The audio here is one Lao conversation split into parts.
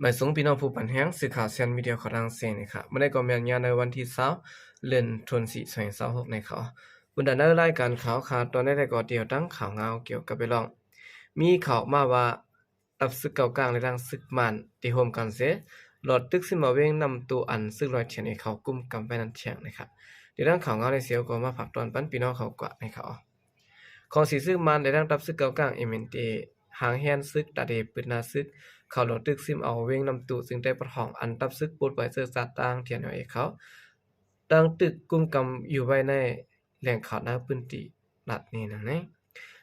ໝາຍສອງ ພີ່ນ້ອງຜູ້ປັນແຮງ ສື່ຂ່າວແຊນມີເດຍ ຂໍດັງເຊນນີ້ຄ່ະ. ມື້ນີ້ກໍແມ່ນຍາມໃນວັນທີຊາວ ເດືອນ ທັນວາ ສອງພັນຊາວຫົກນີ້ຄ່ະ. ບັນດາໃນລາຍການຂ່າວ ຂ້າຕອນໃນໄດ້ກໍຕຽວຕັ້ງຂ່າວງາວກ່ຽວກັບໄປລອງ ມີຂ່າວມາວ່າ ທັບຊຶກເກົ້າກ້າງ ແລະ ທັງຊຶກມານ ທີ່ຮ່ວມກັນເສ ຫຼໍດຕຶກຊິມເອົາເວງນ້ຳຕູ ອັນຊຶກລອຍທຽນເອ ເຂົາກຸມກຳໄວ້ນັ້ນແທງນີ້ຄ່ະ. ດຽວຕັ້ງຂ່າວງາວໃນເຊວກໍມາຝາກຕອນປັນພີ່ນ້ອງເຂົາກວ່າໃນຂ່າວ. ຂອງສີຊຶກມານ ແລະ ທັງທັບຊຶກເກົ້າກ້າງ ເອັມເອັນເອ ຫາງແຮງຊຶກ ຕາເດປຶດໜາຊຶກ ເຂົາຫຼໍດຕຶກຊິມເອົາເວງນ້ຳຕູ ເຊິ່ງໄດ້ປະທ້ອງ ອັນທັບຊຶກປົດໄປເຊີຊາດຕັ້ງ ທີເອັນເອ ເຂົາ ຕັ້ງຕຶກກຸມກຳຢູ່ໄວ້ໃນ ແຫຼ່ງຂ່າວໃນພື້ນທີ່ລັດນີ້ນຳໃນ.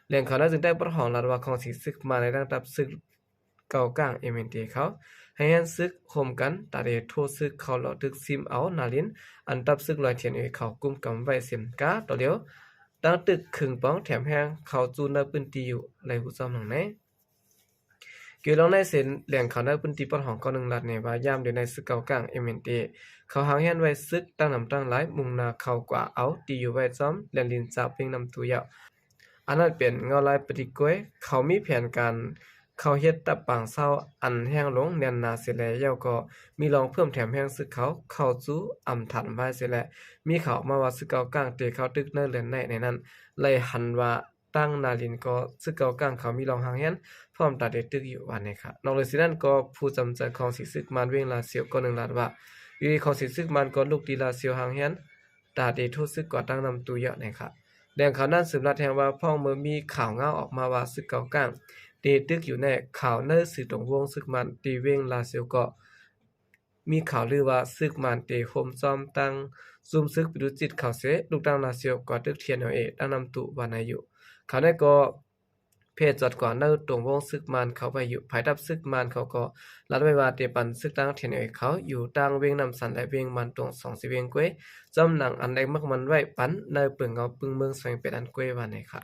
ແຫຼ່ງຂ່າວໃນເຊິ່ງໄດ້ປະທ້ອງລັດວ່າ ຂອງສີຊຶກມານ ແລະ ທັງທັບຊຶກເກົ້າກ້າງ ເອັມເອັນເອ ເຂົາ ຫາງແຮງຊຶກຮ່ວມກັນ ຕາເດໂທດຊຶກ ເຂົາຫຼໍດຕຶກຊິມເອົານາລິນ ອັນທັບຊຶກລອຍທຽນເອ ເຂົາກຸມກຳໄວ້ເຊັ່ນກາຕໍ່ລຽວ ຕັ້ງຕຶກເຄິ່ງປອງແຖມແຮງເຂົ້າສູ່ໃນພື້ນທີ່ຢູ່ ໄດ້ຮູ້ຊ້ອມນຳໃນ. ກ່ຽວລອງໃນເຊັ່ນ ແຫຼ່ງຂ່າວໃນພື້ນທີ່ປະທ້ອງກ່ອນໜຶ່ງລັດແນ່ວ່າ ຍາມດຽວໃນຊຶກເກົ້າກ້າງ ເອັມເອັນເອ ເຂົາຫາງແຮງໄວ້ຊຶກຕັ້ງນຳຕັ້ງຫຼາຍ ມຸ່ງໜ້າເຂົ້າກວ່າເອົາທີ່ຢູ່ໄວ້ຊ້ອມແລ່ນດິນຈາກເວງນ້ຳຕູແລ້ວ. ອັນນັ້ນເປັນເງົາລາຍປະຕິກວຍ ເຂົາມີແຜນການເຂົ້າເຮັດຕະປາງເຊົາ ອັນແຮງລົງແໜ້ນໜາເສແລ ແລ້ວກໍມີລອງເພີ່ມແຖມແຮງຊຶກເຂົາເຂົ້າສູ່ອຳທານວາຍເສແລ ມີຂ່າວອອກມາວ່າ ຊຶກເກົ້າກ້າງເຕເຂົ້າຕຶກໃນເດືອນໃນໃນນັ້ນ ໄລ່ຫັນວ່າ ຕັ້ງນາລິນກໍຊຶກເກົ້າກ້າງເຂົາມີລອງຫາງແຮງ ພ້ອມຕາເດຕຶກຢູ່ວ່ານີ້ຄ່ະ. ນອກເໜືອຈາກນັ້ນກໍຜູ້ຈຳໃຈຂອງສີຊຶກມານເວງລາຊຽວກໍໜຶ່ງລັດວ່າ ຢູ່ດີຂອງສີຊຶກມານກໍລຸກຕີລາຊຽວຫາງແຮງ ຕາເດໂທດຊຶກກໍຕັ້ງນ້ຳຕູເຍາະນີ້ຄ່ະ. ແຫຼ່ງຂ່າວນັ້ນສືບລັດແຮງວ່າ ພ້ອມເມື່ອມີຂ່າວງາວອອກມາວ່າ ຊຶກເກົ້າກ້າງເດຕຶກຢູ່ໃນຂ່າວໃນສື່ຕົງວົງຊຶກມານທີ່ເວງລາຊຽວກໍ ມີຂ່າວລືວ່າ ຊຶກມານເຕໂຮມຊ້ອມຕັ້ງຊຸມຊຶກປິດຸຈິດເຂົາເສ ລູກຕັ້ງລາຊຽວກໍຕຶກ ທີເອັນເອ ຕັ້ງນ້ຳຕູວ່າໃນຢູ່. ຂ່າວໃນກໍເພຈອດກວ່າໃນຕົງວົງຊຶກມານເຂົາໄວ້ຢູ່ ພາຍທັບຊຶກມານເຂົາກໍລັດໄວ້ວ່າ ເຕປັນຊຶກຕັ້ງ ທີເອັນເອ ເຂົາຢູ່ຕັ້ງເວງນ້ຳສັນ ແລະ ເວງມານຕົງ ສອງເຊເວງກວຍ ຈອມໜັງອັນໄດ້ມັກມັນໄວ້ປັນໃນປຶງເງົາປຶງເມືອງ ແຂວງແປດອັນກວຍວ່າໃນຄ່ະ.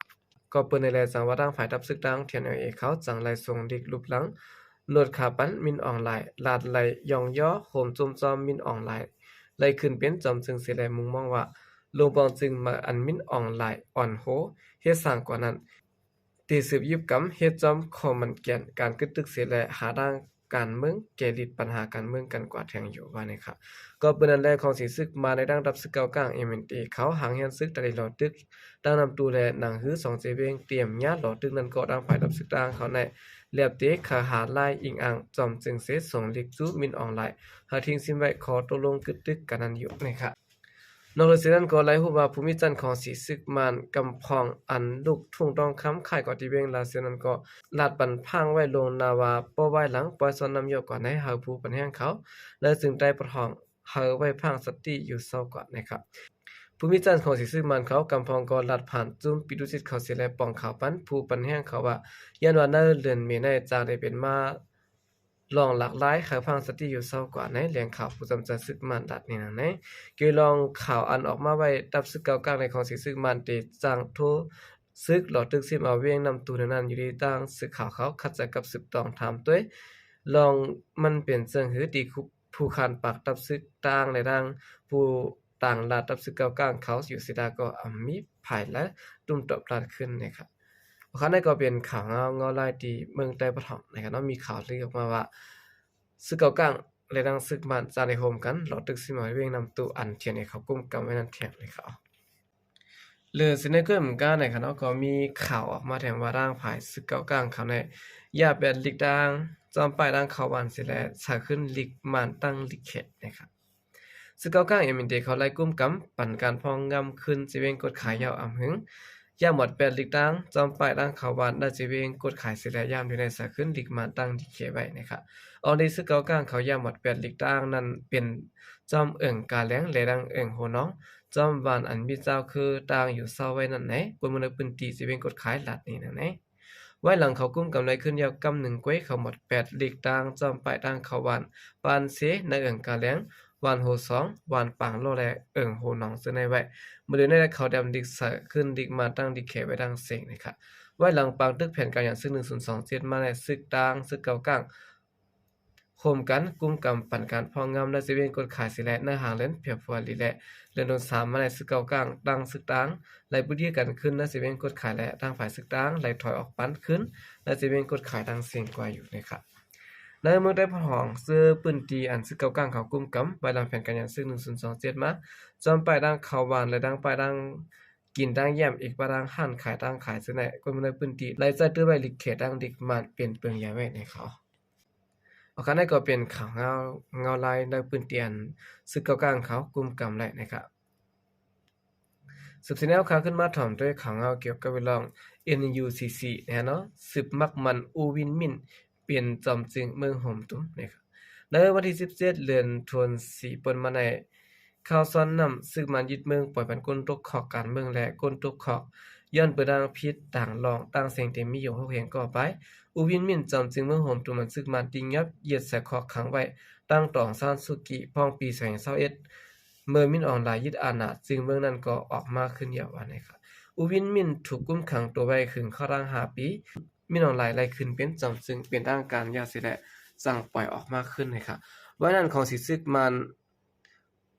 ກໍເປີນໃນແລຈັ່ງວ່າ ທາງຝ່າຍທັບຊຶກຕັ້ງ ທີເອັນເອ ເຂົາຈັ່ງໄລ່ສົ່ງລິກລຸບຫຼັງ ໂລດຂາປັນມິນອອງລາຍ ລາດໄລ່ຍ້ອງຍໍໂຮມໂຈມຈອມມິນອອງລາຍ ໄລ່ຂຶ້ນເປັນຈອມເຊິ່ງເສແລ ມຸງມອງວ່າ ລົງປອງຈຶ່ງມາອັນມິນອອງລາຍອ່ອນໂຮ ເຮັດສ້າງກວ່ານັ້ນ ທີ່ສືບຢິບກຳເຮັດຈອມຂໍ້ໝັ້ນແກ່ນການກຶດຕຶກເສແລ ຫາທາງ ການເມືອງ ແກ້ລິດບັນຫາການເມືອງກັນກວ່າແທງຢູ່ວ່ານີ້ຄ່ະ. ກໍເປັນນັ້ນແລ ຂອງສີຊຶກມານ ແລະ ທັງທັບຊຶກເກົ້າກ້າງ ເອັມເອັນເອ ເຂົາຫາງແຮງຊຶກຕາເດຫຼໍດຕຶກຕັ້ງນ້ຳຕູ ແລະ ໜັງຫືສອງເຊເວງຕຽມຍາຫຼໍດຕຶກນັ້ນ ກໍທາງຝ່າຍທັບຊຶກຕ່າງເຂົາໃນ ແລບເຕເຂົ້າຫາລາຍອີງອ້າງຈອມເຊິ່ງເສ ສົ່ງລິກສູ່ມິນອອງລາຍ ຫາກທິງຊິມໄວ້ຂໍ້ຕົກລົງກຶດຕຶກກັນນັ້ນຢູ່ນີ້ຄ່ະ. ນອກເໜືອຈາກນັ້ນກໍໄດ້ຮູ້ວ່າ ພູມິຈັນຂອງສີຊຶກມານ ກຳພອງອັນລູກທຸ່ງທອງຄຳ ຄ້າຍກໍທີ່ເວງລາຊຽວນັ້ນກໍລາດປັນພາງໄວ້ລ່ວງໜ້າວ່າ ບໍ່ວາຍຫຼັງປ່ອຍຊອນນ້ຳຢອກກວ່າໃນ ໃຫ້ຜູ້ປັນແຮງເຂົາ ແລະ ຈຶ່ງໄດ້ປະທ້ອງໃຫ້ໄວ້ພາງສະຕິຢູ່ເຊົາກວ່າໃນຄັບ. ພູມິຈັນຂອງສີຊຶກມານເຂົາ ກຳພອງກໍລາດຜ່ານຈຸ້ມປິດຸຈິດເຂົາເສແລ ປ່ອງຂ່າວປັນຜູ້ປັນແຮງເຂົາວ່າ ຢ້ານວ່າໃນເດືອນເມໃນຈະໄດ້ເປັນມາ ລອງຫຼາກຫຼາຍ ໃຫ້ພາງສະຕິຢູ່ເຊົາກວ່າໃນ ແຫຼ່ງຂ່າວຜູ້ຈຳໃຈຊຶກມານລາດນີ້ນຳໃນ. ກ່ຽວລອງຂ່າວອັນອອກມາໄວ້ ທັບຊຶກເກົ້າກ້າງໃນຂອງສີຊຶກມານ ເຕຈ້າງໂທດຊຶກ ຫຼໍດຕຶກຊິມເອົາວຽງນ້ຳຕູນັ້ນ ຢູ່ດີທາງສື່ຂ່າວເຂົາຂັດໃຈກັບສືບຕ້ອງຖາມຕົວ ລອງມັນເປັນເຊິ່ງຫື ທີ່ຜູ້ຄານປາກທັບຊຶກຕ່າງ ແລະ ທາງຜູ້ຕ່າງລາດທັບຊຶກເກົ້າກ້າງເຂົາຢູ່ເສດາ ກໍອຳມີພາຍລະຕຸ້ມຕອບລາດຂຶ້ນນີ້ຄ່ະ. ຂ້າວໃນກໍເປັນຂ່າວເງົາ ເງົາລາຍທີ່ເມືອງໃຕ້ປະທ້ອງນະຄັບເນາະ ມີຂ່າວລືອອກມາວ່າ ຊຶກເກົ້າກ້າງ ແລະ ທັງຊຶກມານຈະໄດ້ຮ່ວມກັນ ຫຼໍດຕຶກຊິມເອົາວຽງນ້ຳຕູ ອັນ ທີເອັນເອ ເຂົາກຸມກຳໄວ້ນັ້ນແທ້ນະຄັບ. ຫຼື ຊິໃນເກີ້າເໝິນການນະຄັບເນາະ ກໍມີຂ່າວອອກມາແທງວ່າ ທາງຝ່າຍຊຶກເກົ້າກ້າງເຂົາໃນ ຢາແປດລິກຕາງ ຈອມປ້າຍທາງເຂົ້າບ້ານເສແລ ສາຍຂຶ້ນລິກມານຕັ້ງລິກເຂດນະຄັບ. ຊຶກເກົ້າກ້າງ ເອັມເອັນເອ ເຂົາໄລ່ກຸມກຳ ປັນການພອງງາມຂຶ້ນ ເຊເວງກົດຂາຍຍາວອຳຫຶງ ຢາໝົດແປດລິກຕາງ ຈອມປ້າຍທາງເຂົ້າບ້ານ ໄດ້ເຊເວງກົດຂາຍເສແລ ຍາມດຽວໃນສາຍຂຶ້ນລິກມານຕັ້ງລິກເຂດໄວ້ນະຄັບ. ອອກລິກຊຶກເກົ້າກ້າງເຂົາ ຢາໝົດແປດລິກຕາງນັ້ນ ເປັນຈອມເອີ່ງກາແລງ ແລະ ດັ່ງເອີ່ງໂຮໜອງ ຈອມບ້ານອັນມີເຈົ້າຄືຕ່າງຢູ່ເຊົ່າໄວ້ນັ້ນໃນ ຄົນເມືອງໃນພື້ນທີ່ເຊເວງກົດຂາຍລາດນີ້ນຳໃນ. ວາຍຫຼັງເຂົາກຸມກຳໄດ້ຂຶ້ນຍາວກຳໜຶ່ງກວຍ ເຂົາໝົດແປດລິກຕາງ ຈອມປ້າຍທາງເຂົ້າບ້ານ ປານເຊ ໃນເອີ່ງກາແລງ ບ້ານໂຮສອງ ບ້ານປາງໂລ ແລະ ເອີ່ງໂຮໜອງ ເຊິ່ງໃນໄວ້ ມື້ດຽວໃນເຂົາດຳລິກສາຍຂຶ້ນລິກມານຕັ້ງລິກເຂດໄວ້ດັ່ງເຊັ່ນນີ້ຄ່ະ. ວາຍຫຼັງປາງຕຶກແຜນການຫຍັງຊຶກໜຶ່ງສູນສອງເຈັດມາໃນ ຊຶກຕ່າງ ຊຶກເກົ້າກ້າງ ໂຮມກັນກຸມກຳ ປັນການພອງງາມໃນເຊເວງກົດຂາຍເສແລ ໃນຫາງເດືອນເຟບຣວາຣີ ແລະ ເດືອນຕົ້ນສາມມາໃນ ຊຶກເກົ້າກ້າງ ຕັ້ງຊຶກຕ່າງ ໄລ່ບຸດເຍກັນຂຶ້ນໃນເຊເວງກົດຂາຍ ແລະ ທາງຝ່າຍຊຶກຕ່າງໄລ່ຖອຍອອກປັນຄືນໃນເຊເວງກົດຂາຍດັ່ງເຊັ່ນກວ່າຢູ່ນີ້ຄ່ະ. ໃນເມືອງໃຕ້ພອກຮ່ອງ ເຊິ່ງເປັນພື້ນທີ່ອັນເສິກເກົ້າກ້າງເຂົາກຸມກຳ ພາຍຫຼັງແຜນການຫຍັງເສິກໜຶ່ງສູນສອງເຈັດມາ, ຈອມປ້າຍທາງເຂົ້າບ້ານ ແລະ ທາງປ້າຍທາງກິນທາງຢ້ຽມ ອີກປະທາງຮ້ານຂາຍ ຮ້ານຂາຍເຊິ່ງໃນຄົນໃນພື້ນທີ່ ໄດ້ໃຊ້ຕື່ມໄວ້ລິກເຂດທາງດິກມານເປັນເປິງໃຫຍ່ໄວ້ໃນເຂົາ. ອາຄານໃນກໍເປັນຂ່າວເງົາ ເງົາລາຍໃນພື້ນທີ່ອັນເສິກເກົ້າກ້າງເຂົາກຸມກຳໄວ້ນະຄັບ. ສືບເສຍແນວຂ່າວຂຶ້ນມາ ຖອມດ້ວຍຂ່າວເງົາກ່ຽວກັບເລື່ອງ ເອັນຢູຊີຊີ ນະເນາະ, ສືບມັກໝັ້ນ ອູວິນມິນ ເປັນຈອມຈຶ່ງເມືອງໂຮມຕຸມນະຄັບ. ໃນວັນທີສິບເຈັດ ເດືອນຖົນສີ່ ປົນມາໃນ ຂ່າວສານນຳ ເຊິ່ງມານຍຶດເມືອງ ປ່ອຍປັນກົນຕົກຄອກການເມືອງ ແລະ ກົນຕົກຄອກ ຍ້ອນເປີດທາງຜິດ ຕ່າງລອງຕ່າງເສັງ ທີ່ມີຢູ່ຫົກແຫ່ງກໍປາຍ. ອູວິນມິນ ຈອມຈຶ່ງເມືອງໂຮມຕຸມ ອັນເຊິ່ງມານຕິງຍັບ ຍຶດໃສ່ຄອກຂັງໄວ້ ຕັ້ງຕໍ່ອອງຊານຊູກີ ພອງປີສອງພັນຊາວເອັດ ເມື່ອມິນອອງລາຍຍຶດອານາຈຶ່ງເມືອງນັ້ນກໍອອກມາຄືນແລ້ວວ່ານະຄັບ. ອູວິນມິນ ຖືກຄຸມຂັງຕົວໄວ້ເຖິງເຂົ້າທາງຫ້າປີ. ມິນອອງລາຍໄດ້ຂຶ້ນເປັນຈອມຈຶ່ງເປັນທາງການແລ້ວເສຍແລ້ວ ຈັ່ງປ່ອຍອອກມາຄືນນະຄັບ. ໄວ້ນັ້ນຂອງສີເຊິ່ງມານ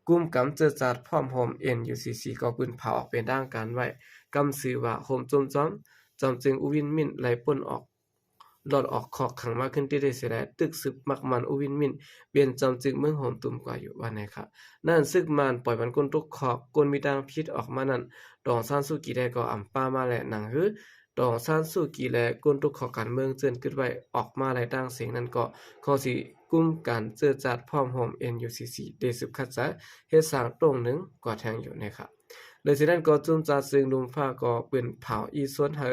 ກຸ່ມກຳເຈີຈາດພ້ອມໂຮມ ເອັນຢູຊີຊີ ກໍປືນເຜົາອອກເປັນທາງການໄວ້ ກຳຊື່ວ່າໂຮມຈົ່ມຈອມ ຈອມຈຶ່ງອູວິນມິນ ໄດ້ປົນອອກ ລອດອອກຄອກຂັງມາຄືນຕິເດເສຍແລ້ວ ຕຶກສືບມັກໝັ້ນອູວິນມິນ ເປັນຈອມຈຶ່ງເມືອງໂຮມຕຸມກວ່າຢູ່ວ່າແນ່ຄະ. ນັ້ນເຊິ່ງມານປ່ອຍມັນກົນຕົກຄອກ ກົນມີທາງຜິດອອກມານັ້ນ ຕອງຊານຊູກີໄດ້ກໍອຳປາມາແລະ ໜັງຮື ຕອງຊານຊູກີ ແລະ ກົນຕົກຄອກການເມືອງເຈີນກຶດໄວ້ອອກມາໄດ້ຕ່າງເສັງນັ້ນກໍ ກໍຊິກຸ່ມການເຈີຈາດພ້ອມໂຮມ ເອັນຢູຊີຊີ ໄດ້ສືບຂັດໃຈເຮັດສ້າງຕົງໜຶ່ງກວ່າແທງຢູ່ແນ່ຄະ. ເລີຍຊິນັ້ນກໍ ຈຸ້ມຈາດເຊິ່ງລຸ່ມຟ້າກໍປືນເຜົາອີ່ສ່ວນໃຫ້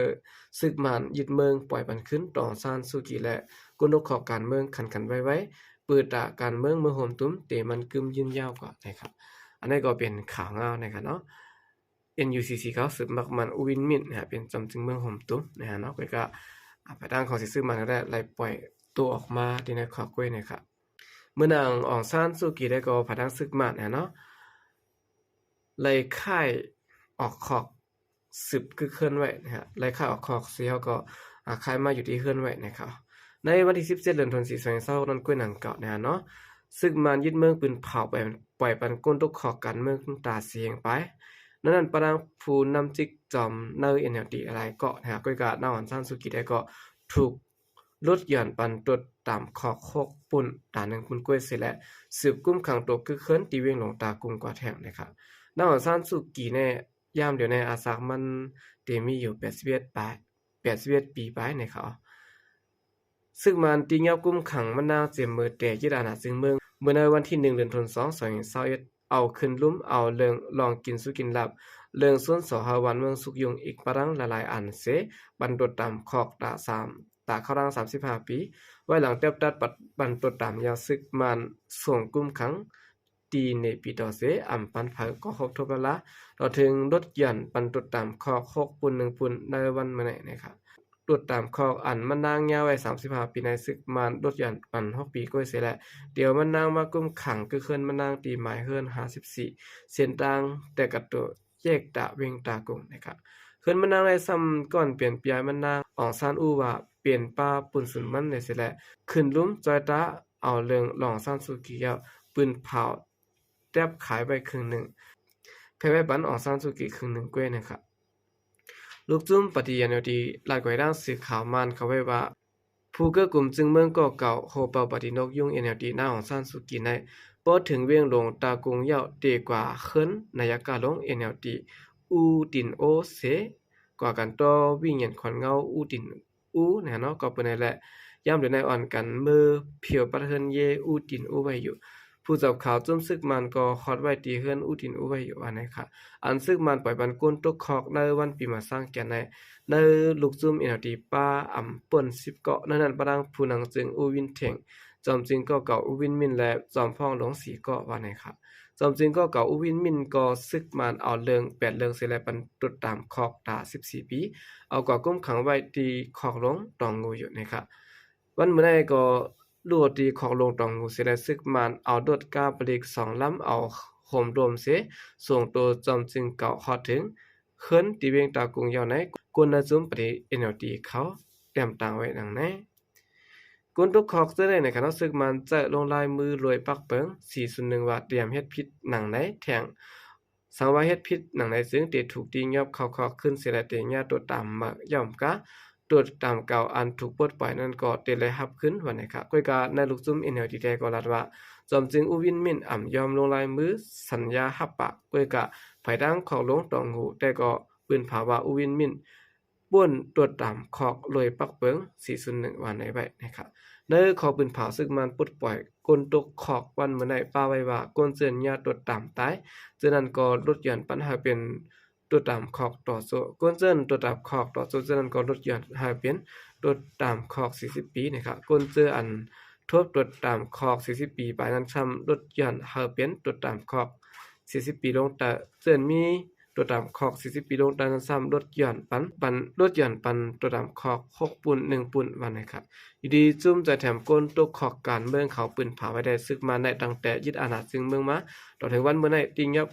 ເຊິ່ງມານຍຶດເມືອງ ປ່ອຍປັນຄືນຕອງຊານຊູກີ ແລະ ກົນຕົກຄອກການເມືອງ ຂັນກັນໄວໆ ເປີດຕາການເມືອງເມືອງໂຮມຕຸມ ເຕມັນກຶມຍືນຍາວກວ່າແນ່ຄະ. ອັນນີ້ກໍເປັນຂ່າວງາວແນ່ຄະເນາະ. ເອັນຢູຊີຊີ ເຂົາສືບມັກໝັ້ນອູວິນມິນນະ ເປັນຈອມຈຶ່ງເມືອງໂຮມຕຸມນະເນາະ ກໍ ອາ ພາຍທາງຂອງຊິເຊິ່ງມານກໍໄດ້ໄລ່ປ່ອຍໂຕອອກມາທີ່ໃນຄອກກ້ວຍນີ້ຄະ. ເມື່ອນາງອອງຊານຊູກີໄດ້ກໍພາຍທາງເຊິ່ງມານນະເນາະ ໄລ່ຄ້າຍອອກຄອກສືບກຶກເຮືອນໄວ້ນະ ໄລ່ຄ້າຍອອກຄອກເສຍແລ້ວກໍ ອາ ຄ້າຍມາຢູ່ທີ່ເຮືອນໄວ້ນະຄະ. ໃນວັນທີສິບເຈັດ ເດືອນຖົນສີ່ ສອງພັນຊາວຫົກນັ້ນ ກ້ວຍນາງເກົ່ານະເນາະ ເຊິ່ງມານຍຶດເມືອງ ປືນເຜົາໄປ ປ່ອຍປັນກົນຕົກຄອກການເມືອງຕາເສຍງໄປ. ໃນນັ້ນປະນາງຜູ້ນຳຈິກຈອມໃນເອັນແອວທີຫຼາຍເກາະນະ ກ້ວຍກະນາງອອງຊານຊູກີໄດ້ກໍຖືກ ຫຼຸດຢ່ອນປັນຕົດຕາມຄອກຫົກປຸ້ນ ຕາໜຶ່ງປຸ້ນກ້ວຍເສຍແລ້ວ ສືບຄຸມຂັງໂຕກຶກເຮືອນທີ່ວຽງຫຼວງຕາກຸງກວ່າແທງນະຄະ. ນາງອອງຊານຊູກີແນ່ ຍາມດຽວໃນອາຍຸມັນໄດ້ມີຢູ່ແປດສິບເອັດປາຍ ແປດສິບເອັດປີປາຍນະຄະ. ເຊິ່ງມານຕິຍອບຄຸມຂັງມັນນາງເຕັມມືແຕ່ຍຶດອານາຈຶ່ງເມືອງ ເມື່ອໃນວັນທີໜຶ່ງ ເດືອນຖົນສອງ ສອງພັນຊາວເອັດ ເອົາຂຶ້ນລຸ່ມ ເອົາເລື່ອງລອງກິນສຸກິນລາບ ເລື່ອງຊົນເຜົ່າເຜົ່າບ້ານເມືອງສຸກຍຸ່ງ ອີກປະທັງຫຼາຍໆອັນເສ ບັນຕົດຕາມຄອກຕາສາມ ຕາເຂົ້າທາງສາມສິບຫ້າປີ ໄວ້ຫຼັງແຕບຕັດບັນ ບັນຕົດຕາມຍາວເຊິ່ງມານສົ່ງຄຸມຂັງ ຕີເນປີຕໍ່ເສ ອຳປັນເຜີກໍຄົບທົບລະລາ ຕໍ່ເຖິງລົດຢ່ອນປັນຕົດຕາມຄອກຫົກປຸ້ນໜຶ່ງປຸ້ນໃນວັນມື້ນີ້ນະຄະ. ຕົດຕາມຄອກອັນມັນນາງຍາວໄວ້ສາມສິບຫ້າປີໃນເຊິ່ງມານລົດຢ່ອນປັນຫົກປີກ້ວຍເສຍແລ້ວ ດຽວມັນນາງມາກຸມຂັງຄືເຮືອນມັນນາງທີ່ໝາຍເຮືອນຫ້າສິບສີ່ ເສັ້ນທາງແຕກກະໂຕ ແຍກຕາເວັງຕາກຸງນະຄະ. ເຮືອນມັນນາງໄດ້ຊ້ຳກ້ອນເປັນປຽມັນນາງອອງຊານອູວ່າເປັນປ່າປຸ້ນສູນມັນເສຍແລ້ວ ຂຶ້ນລຸ່ມຈອຍຕາ ເອົາເລື່ອງລອງຊານຊູກີແລ້ວ ປືນເຜົາແຕບຂາຍໄວ້ເຄິ່ງໜຶ່ງ ແຜ່ໄວ້ປັນອອງຊານຊູກີເຄິ່ງໜຶ່ງກ້ວຍນະຄະ. ລູກຈຸ້ມປາຕີເອັນແອວທີ ລາດກວາຍທາງສື່ຂ່າວມານເຂົາໄວ້ວ່າ ຜູ້ເກື້ອກຸມຈຶ່ງເມືອງກໍເກົ່າ ໂຮເປົ່າປາຕີນົກຍຸງເອັນແອວທີ ນາງອອງຊານຊູກີໃນ ພໍເຖິງວຽງຫຼວງຕາກຸງແລ້ວ ເຕກວ່າເຮືອນນາຍະກາຫຼົງເອັນແອວທີ ອູຕິນໂອເສ ກວ່າກັນຕໍ່ວິງຫຍານຂວັນເງົາອູຕິນ ອູນະເນາະ ກໍເປັນໄດ້ແຫຼະ ຍາມເດືອນໃນອ່ອນກັນເມີຜຽວປັດເຮືອນເຢອູຕິນອູໄວ້ຢູ່. ຜູ້ຈັບຂ່າວຈຸ້ມເຊິ່ງມານກໍຄອດໄວ້ທີ່ເຮືອນອູຕິນອູໄວ້ຢູ່ວ່າແນ່ຄະ. ອັນເຊິ່ງມານປ່ອຍປັນກົນຕົກຄອກໃນວັນປີມະສັງກຽນໃນ ໃນລູກຈຸ້ມເອັນແອວທີ ປາອຳເປິ້ນສິບເກາະ ໃນນັ້ນປະທັງຜູ້ນຳຈຶ່ງອູວິນເທັງ ຈອມຈຶ່ງກໍເກົ່າອູວິນມິນ ແລະ ຈອມພອງຫຼວງສີ່ເກາະວ່າແນ່ຄະ. ຈອມຈຶ່ງກໍເກົ່າອູວິນມິນກໍເຊິ່ງມານເອົາເລື່ອງແປດເລື່ອງເສຍແລ້ວ ປັນຕົດຕາມຄອກຕາສິບສີ່ປີ ເອົາກວ່າຄຸມຂັງໄວ້ທີ່ຄອກຫຼວງຕອງງູຢູ່ນະຄະ. ວັນມື້ໃນກໍຫຼວດທີ່ຄອກຫຼວງຕອງງູເສຍແລ້ວ ເຊິ່ງມານເອົາລົດກາບລິກສອງລຳ ເອົາໂຮມລວມເສ ສົ່ງໂຕຈອມຈຶ່ງເກົ່າຮອດເຖິງເຮືອນທີ່ວຽງຕາກຸງເຍົາໃນ ກົນນາຍຈຸ້ມປະເທດເອັນແອວທີເຂົາແຕ້ມຕາງໄວ້ດັ່ງໃນ ກົນຕົກຄອກເຊິ່ງໃນຂະນະເຊິ່ງມານຈະລົງລາຍມືລວຍປັກເປິງ ສີ່ສູນໜຶ່ງ ວ່າຕຽມເຮັດຜິດໜັງໃດແທ້ງ ສັງວ່າເຮັດຜິດໜັງໃດຈຶ່ງໄດ້ຖືກຕີຍອບເຂົ້າຄອກຄືນເສຍແລ້ວ ໄດ້ຍາໂຕຕາມມາຍ້ອມກາ ຕົວຕາມເກົ່າອັນຖືກປົດປ່ອຍນັ້ນກໍເຕັນໄດ້ຮັບຄືນວ່ານີ້ຄະ. ກ້ວຍກາໃນລູກຈຸ້ມ NLD ແທ້ກໍລັດວ່າ ຈອມຈຶ່ງ ອູວິນ ມິນ ອຳຍອມລົງລາຍມືສັນຍາຮັບປາກ. ກ້ວຍກາ ພາຍທາງຂອກຫຼວງຕອງຫູແຕ່ກໍປືນຜາວ່າ ອູວິນ ມິນ ປ້ນຕົວຕາມຂອກໂລຍປັກເປິງ ສີ່ສູນໜຶ່ງ ວ່າໃນໄວ້ນະຄະ. ໃນຂໍ້ປືນຜາວ ຊຶກມານປົດປ່ອຍ ກົນຕົກຂອກວັນມື້ໃນ ປະໄວ້ວ່າ ກົນເຊີນຍາຕົວຕາມຕາຍ ເທື່ອນັ້ນກໍຫຼຸດຢ່ອນປັນໃຫ້ເປັນຕົວຕາມຂອກຕໍ່ໂຊ. ກົນເຊີນຕົວຕາມຂອກຕໍ່ໂຊ ເທື່ອນັ້ນກໍຫຼຸດຢ່ອນໃຫ້ເປັນຕົວຕາມຂອກສີ່ສິບປີນະຄະ. ກົນເຈີອັນທົບຕົວຕາມຂອກສີ່ສິບປີປາຍນັ້ນຊ້ຳ ຫຼຸດຢ່ອນໃຫ້ເປັນຕົວຕາມຂອກສີ່ສິບປີລົງເຕີບ. ເຈີນມີ ຕົວຕາມຂອກສີ່ສິບປີລົງໃຕ້ນັ້ນຊ້ຳ ຫຼຸດຢ່ອນປັນ ປັນ ຫຼຸດຢ່ອນປັນຕົວຕາມຂອກຫົກປຸ້ນ ໜຶ່ງປຸ້ນ ວ່ານັ້ນຄະ. ຢູ່ດີຈຸ້ມໃຈແຖມ ກົນຕົກຂອກການເມືອງເຂົາປືນຜາໄວ້ໄດ້ ຊຶກມານໄດ້ຕັ້ງແຕ່ຍຶດອານາເຊິ່ງເມືອງມາ ຕໍ່ເຖິງວັນມື້ໃນ ຕິຫຍັບ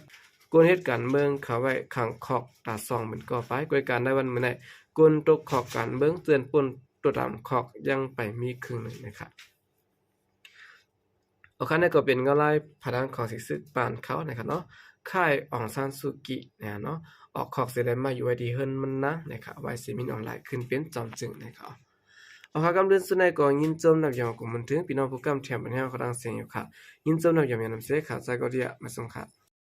ກົນເຮັດການເມືອງເຂົາໄວ້ຂັງຂອກຕາສອງໝື່ນກໍປາຍ. ກ້ວຍກາໃນວັນມື້ໃນ ກົນຕົກຂອກການເມືອງເຈື່ອນປົນຕົວຕາມຂອກຍັງໄປມີເຄິ່ງໜຶ່ງນະຄະ. ໂອເຄ ນັ້ນກໍເປັນເງົາລາຍພາຍທາງຂອງສີຊຶກບ້ານເຂົານະຄະເນາະ. ຄ້າຍອອງຊານຊູກິນະເນາະ ອອກຂອກເສຍແລ້ວມາຢູ່ໄວ້ທີ່ເຮືອນມັນນານະຄະ ໄວ້ເສຍມິນອອນລາຍຂຶ້ນເປັນຈອມຈຶ່ງນະຄະ. ເອົາ ຄະ ກຳເລື່ອງສຸດໃນກໍຍິນຊົມນອບຢອງຂອບຄຸນເຖິງພີ່ນ້ອງຜູ້ກຳແຖມບັນແຮວຂອງທາງສຽງຢູ່ຄະ. ຍິນຊົມນອບຢອງນຳເສຍຄະ ໃຈກໍດຽມາສົ່ງຄະ.